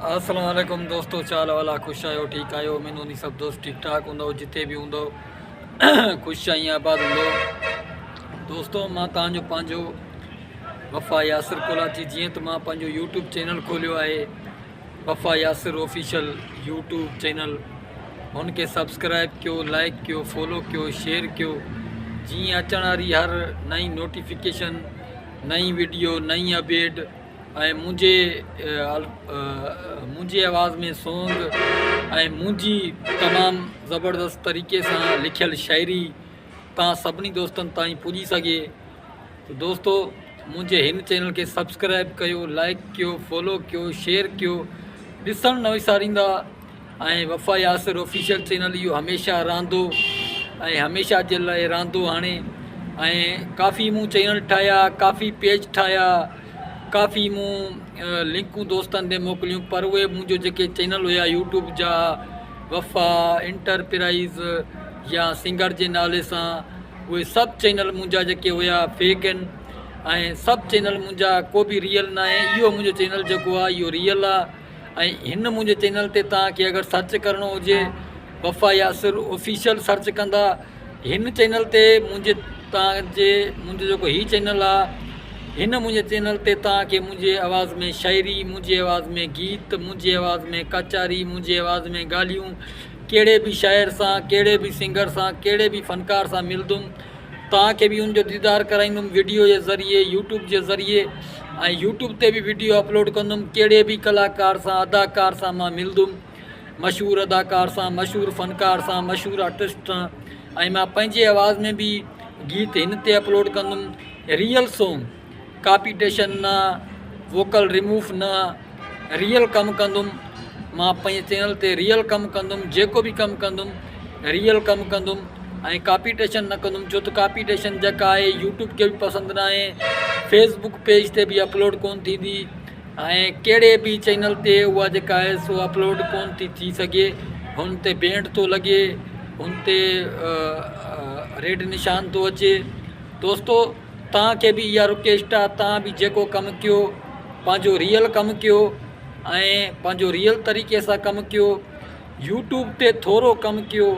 السلام عليڪم دوستو ڇا حال احوال آ خوش آهيو ٺيڪ آهيو اميد هوندي سڀ دوست ٺيڪ ٺاڪ هوندو جتي به هوندو خوش ۽ آباد هوندو دوستو مان تان جو پنهنجو وفا ياسر ڪولاچي جيئن ته مان پنهنجو يوٽيوب چينل کوليو آهي وفا ياسر آفيشل يوٽيوب چينل هن کي سبسڪرائب ڪيو لائڪ ڪيو فالو ڪيو شيئر ڪيو جيئن اچڻ واري هر نئين نوٽيفڪيشن نئين ويڊيو نئين اپڊيٽ ۽ منهنجي منهنجي آواز ۾ سونگ ۽ منهنجي تمام زبردست طريقي سان لکيل شاعري تان سڀني دوستن تائين پڄي سگهي ته دوستو منهنجي هن چينل کي سبسڪرائب ڪيو لائڪ ڪيو فالو ڪيو شيئر ڪيو ڏسڻ نه وساريندا ۽ وفا ياسر آفيشل چينل اهو هميشه رهندو ۽ هميشه جي لاء رهندو هاڻي ۽ ڪافي مون چينل ٺاهيا ڪافي پيج ٺاهيا ڪافي مون لنڪون دوستن ڏي موڪليون پر اهي منهنجو جيڪي چينل هيا يوٽيوب جا وفا انٽرپرائز يا سنگر جي نالي سان اهي سڀ چينل منهنجا جيڪي هيا فيڪ آهن ۽ سڀ چينل منهنجا ڪو به ريئل نه آهي اهو منهنجو چينل جيڪو آهي اهو ريئل آهي ۽ هن منهنجي چينل تي توهان کي اگر سرچ ڪرڻو هجي وفا ياسر آفيشل سرچ ڪندا هن چينل تي منهنجي توهان جي منهنجو جيڪو هي چينل آ هن منهنجي چينل تي توهان کي منهنجي آواز ۾ شاعري منهنجي آواز ۾ گيت منهنجي آواز ۾ ڪچاري منهنجي آواز ۾ ڳالهيون ڪهڙي به شاعر سان ڪهڙي به سنگر سان ڪهڙي به فنڪار سان ملدم توهان کي به ان جو ديدار ڪرائيندم وڊيو جي ذريعي يوٽيوب جي ذريعي ۽ يوٽيوب تي به وڊيو اپلوڊ ڪندم ڪهڙي به ڪلاڪار سان اداڪار سان مان ملدم مشهور اداڪار سان مشهور فنڪار سان مشهور آرٽسٽ سان ۽ مان پنهنجي آواز ۾ به گيت هن تي اپلوڊ ڪندم ريئل سونگ ڪاپيٽيشن نه ووڪل ريموف نه ريئل ڪم ڪندم مان پنهنجي چينل تي ريئل ڪم ڪندم جيڪو به ڪم ڪندم ريئل ڪم ڪندم ۽ ڪاپيٽيشن نه ڪندم ڇو ته ڪاپيٽيشن جيڪا آهي يوٽيوب کي به پسند نه آهي فيس بڪ پيج تي به اپلوڊ ڪون ٿيندي ۽ ڪهڙي به چينل تي اها جيڪا آهي سو اپلوڊ ڪون ٿي ٿي سگهي هن تي بينڊ ٿو لڳي هن تي ريڊ نشان ٿو اچي دوستو توهان کي به اها رڪويسٽ آ توهان به جيڪو ڪم ڪيو پنهنجو ريئل ڪم ڪيو ۽ پنهنجو ريئل طريقي سان ڪم ڪيو يوٽيوب تي ٿورو ڪم ڪيو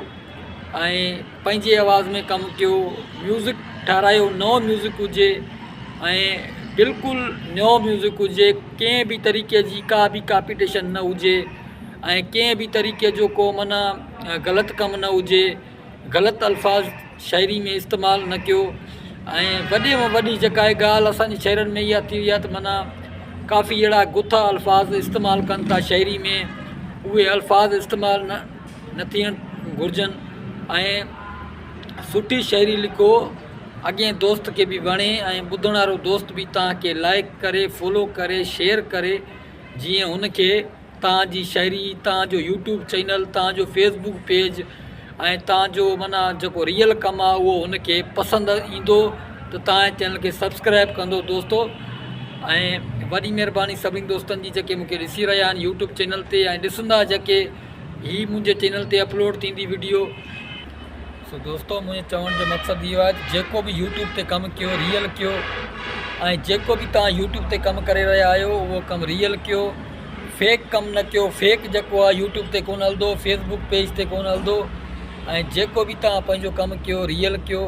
۽ پنهنجي آواز ۾ ڪم ڪيو ميوزڪ ٺارايو نئون ميوزڪ هجي ۽ بلڪل نئون ميوزڪ هجي ڪنهن به طريقي جي ڪا به ڪاپيٽيشن نه هجي ۽ ڪنهن به طريقي جو ڪو معنيٰ غلط ڪم نه هجي غلط الفاظ شاعري ۾ استعمال نه ڪيو ۽ وڏي ۾ وڏي جيڪا آهي ڳالهه اسان جي شعرن ۾ اها ٿي وئي آهي ته معنيٰ ڪافي اهڙا گٿا الفاظ استعمال ڪن ٿا شاعري ۾ اهي الفاظ استعمال نه نه ٿيڻ گهرجن ۽ سٺي شاعري لکو اڳئين دوست کي به وڻي ۽ ٻڌڻ وارو دوست به توهان کي لائڪ ڪري فالو ڪري شيئر ڪري جيئن هن کي توهان جي شاعري توهان جو يوٽيوب چينل توهان جو فيس بڪ پيج ۽ توهان جو معنيٰ جيڪو ريئل ڪم آهي اهو هن کي پسند ايندو ته توهان جي چينل کي سبسڪرائب ڪندو دوستو ۽ وڏي مهرباني سڀني دوستن جي جيڪي مونکي ڏسي رهيا آهن يوٽيوب چينل تي ۽ ڏسندا جيڪي هي منهنجي چينل تي اپلوڊ ٿيندي وڊيو. سو دوستو منهنجي چوڻ جو مقصد اهو آهي ته جيڪو به يوٽيوب تي ڪم ڪيو ريئل ڪيو ۽ جيڪو به توهان يوٽيوب تي ڪم ڪري رهيا آهيو اهو ڪم ريئل ڪيو فيڪ ڪم نه ڪيو فيڪ جيڪو آهي يوٽيوب تي ڪونه هلندو فيس بڪ پيج تي ڪونه هلندو ۽ جيڪو به توهان پنهنجو ڪم ڪيو ريئل ڪيو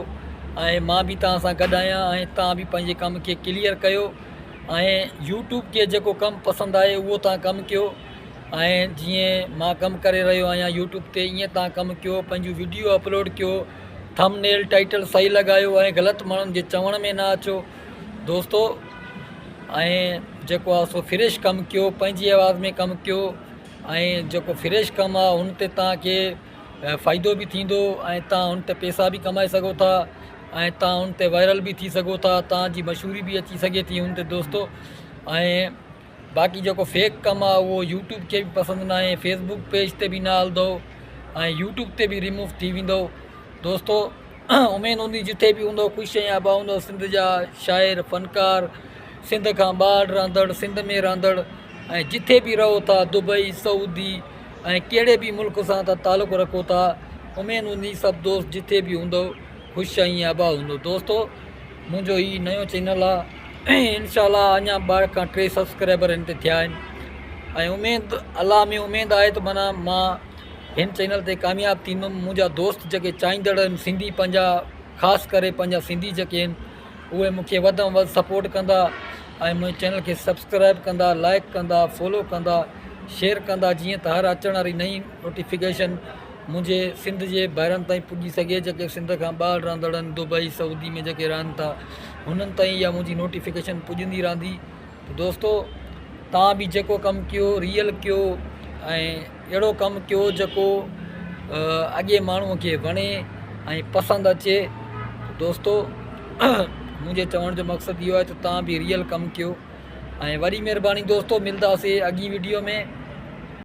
۽ مان به توهان سان گڏ آهيان ۽ توهان به پنهنجي ڪم کي ڪليئر ڪيو ۽ يوٽيوب کي جيڪو ڪم پسند آهي اهو توهان ڪم ڪيو ۽ جيئن مان ڪم ڪري رهيو آهيان يوٽيوب تي ايئن تان ڪم ڪيو پنهنجون وڊيو اپلوڊ ڪيو ٿم نيل ٽائيٽل صحيح لڳايو ۽ غلط ماڻهن جي چوڻ ۾ نه اچو دوستو ۽ جيڪو آهي سو فريش ڪم ڪيو پنهنجي آواز ۾ ڪم ڪيو ۽ جيڪو فريش ڪم آهي ان تي تان کي فائدو به ٿيندو ۽ تان ان تي پيسا به ڪمائي سگهو ٿا ۽ تان ان تي وائرل به ٿي سگهو ٿا تان جي مشهوري به اچي سگهي ٿي ان تي دوستو ۽ باقي جيڪو فيڪ ڪم آ اهو يوٽيوب کي به پسند ناهي فيس بڪ پيج تي به نه هلندو ۽ يوٽيوب تي به ريموو ٿي ويندو دوستو اميد هوندي جتي به هوندو خوش ۽ آبا هوندو سنڌ جا شاعر فنڪار سنڌ کان ٻاهر رهندڙ سنڌ ۾ رهندڙ ۽ جتي به رهو ٿا دبئي سعودي ۽ ڪهڙي به ملڪ سان ته تعلق رکو ٿا اميد هوندي سڀ دوست جتي به هوندو خوش ۽ آبا هوندو دوستو منهنجو هي نيو چينل آ انشاء الله اڃا 2 کان 3 سبسڪرائبر هن تي ٿيا آهن ۽ اميد الله ۾ اميد آهي ته معنيٰ مان هن چينل تي ڪامياب ٿيندم منهنجا دوست جيڪي چاهيندڙ آهن سنڌي پنهنجا خاص ڪري پنهنجا سنڌي جيڪي آهن اهي مونکي وڌ ۾ وڌ سپورٽ ڪندا ۽ منهنجي چينل کي سبسڪرائب ڪندا لائڪ ڪندا فالو ڪندا شيئر ڪندا جيئن ته هر اچڻ واري نئين نوٽيفڪيشن منهنجي سنڌ جي ڀائرن تائين پڄي سگهي جيڪي سنڌ کان ٻاهر رهندڙ آهن دبئي سعودي ۾ جيڪي رهن ٿا هنن تائين اها منهنجي نوٽيفڪيشن پڄندي رهندي ته دوستو توهان به جيڪو ڪم ڪيو ريئل ڪيو ۽ اهڙو ڪم ڪيو جيڪو اڳي ماڻهو کي وڻي ۽ پسند اچي دوستو منهنجي چوڻ جو مقصد اهو آهي ته توهان به ريئل ڪم ڪيو ۽ وڏي مهرباني دوستو ملداسي اڳي ويڊيو ۾.